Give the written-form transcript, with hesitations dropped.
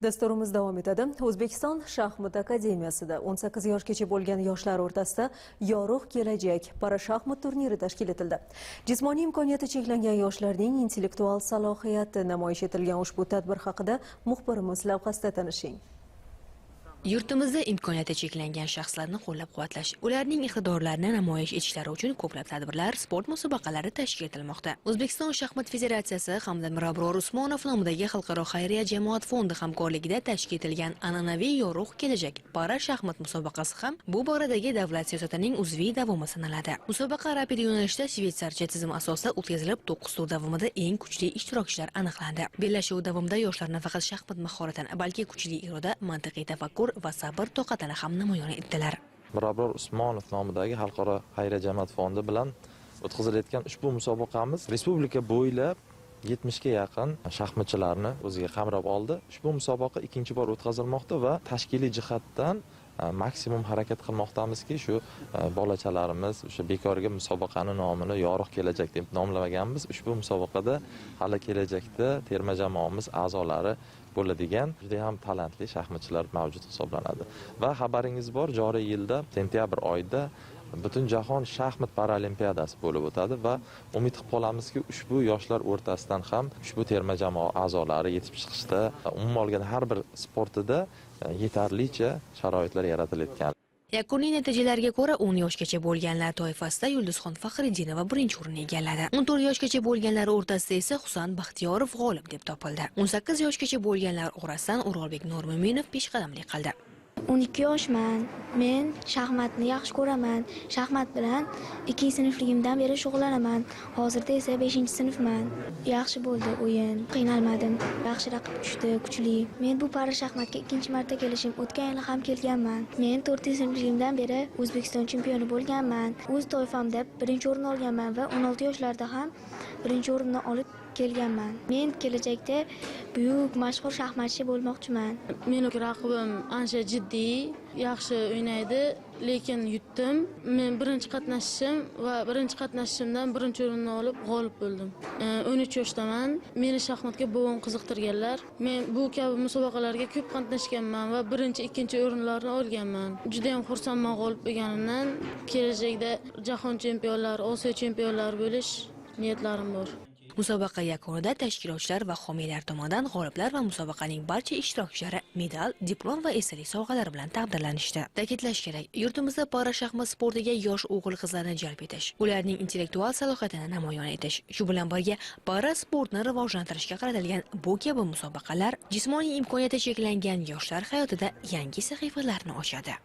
Dasturimiz davom etadi. O'zbekiston shaxmat akademiyasida 18 yoshgacha bo'lgan yoshlar o'rtasida Yorug' kelajak para shaxmat turniri tashkil etildi. Jismoniy imkoniyati cheklangan yoshlarning intellektual salohiyati namoyish etilgan ushbu tadbir haqida muxbirimiz lavhasida tanishing. Yurtimizda imkoniyati cheklangan shaxslarni qo'llab-quvvatlash, ularning iqtidorlarini namoyish etishlari uchun ko'plab tadbirlar, sport musobaqalari tashkil etilmoqda. O'zbekiston shaxmat federatsiyasi hamda Mirabror Usmonov nomidagi Xalqaro xayriya jamoat fondi hamkorligida tashkil etilgan an'anaviy Yorug' kelajak para shaxmat musobaqasi ham bu boradagi davlat siyosatining uzviy davomi sanaladi. Musobaqa rapid yo'nalishda shvetsarcha tizim asosida o'tkazilib, 9 tur davomida eng kuchli ishtirokchilar aniqlandi. Bellashuv davomida yoshlar nafaqat shaxmat mahoratini, balki kuchli iroda, mantiqiy tafakkur va sabr toqatini ham namoyon etdilar. Mirabror Usmonov nomidagi Xalqaro xayriya jamoat fondi bilan o'tkazilayotgan ushbu musobaqamiz respublika bo'ylab 70 ga yaqin shaxmatchilarni o'ziga qamrab oldi. Ushbu musobaqa ikkinchi bor o'tkazilmoqda va tashkiliy jihatdan maksimum harakat qilmoqdamizki, shu bolachalarimiz o'sha bekorga musobaqani nomini Yorug' kelajak deb nomlamaganmiz. Ushbu musobaqada hali kelajakda terma jamoamiz a'zolari bo'ladigan juda ham talantli shaxmatchilar mavjud hisoblanadi. Va xabaringiz bor, joriy yilda sentyabr oyida Butunjahon shaxmat paralimpiadasi bo'lib o'tadi va umid qilib qolamizki, ushbu yoshlar o'rtasidan ham ushbu terma jamoa a'zolari yetib chiqishda, umuman olganda har bir sportida yetarlicha sharoitlar yaratilayotgan. Yakuniy natijalarga ko'ra 10 yoshgacha bo'lganlar toifasida Yulduzxon Faxriddinova birinchi o'rinni egalladi. 14 yoshgacha bo'lganlar o'rtasida esa Husan Baxtiyorov g'olib deb topildi. 18 yoshgacha bo'lganlar orasidan O'rolbek Nurmo'minov peshqadamlik qildi. 12 yoshman. Men shaxmatni yaxshi ko'raman. Shaxmat bilan 2-sinfligimdan beri shug'ullanaman. Hozirda esa 5-sinfman. Yaxshi bo'ldi o'yin. Qiynalmadim. Yaxshi raqib tushdi, kuchli. Men bu para shaxmatga ikkinchi marta kelishim. O'tgan yil ham kelganman. Men 4-sinfligimdan beri O'zbekiston chempioni bo'lganman. O'z toifamda birinchi o'rin olganman va 16 yoshlarda ham birinchi o'rinni olib kelganman. Men kelajakda buyuk mashhur shaxmatchi bo'lmoqchiman. Meni raqibim ancha jiddiy, yaxshi o'ynaydi, lekin yutdim. Men birinchi qatnashishim va birinchi qatnashishimdan birinchi o'rinni olib g'olib bo'ldim. 13 yoshdaman. Meni shaxmatga bobom qiziqtirganlar. Men bu kabi musobaqalarga ko'p qatnashganman va birinchi, ikkinchi o'rinlarni olganman. Juda ham xursandman g'olib bo'lganimdan. Kelajakda jahon chempionlari, Osiyo chempionlari bo'lish niyatlarim bor. Musobaqa yakunida tashkilotchilar va homiylar tomonidan g'oliblar va musobaqaning barcha ishtirokchilari medal, diplom va esdalik sovg'alari bilan taqdirlanishdi. Ta'kidlash kerak, yurtimizda para shaxmat sportiga yosh o'g'il-qizlarni jalb etish, ularning intellektual salohiyatini namoyon etish, shu bilan birga para sportni rivojlantirishga qaratilgan bu kabi musobaqalar jismoniy imkoniyati cheklangan yoshlar hayotida yangi sahifalarni ochadi.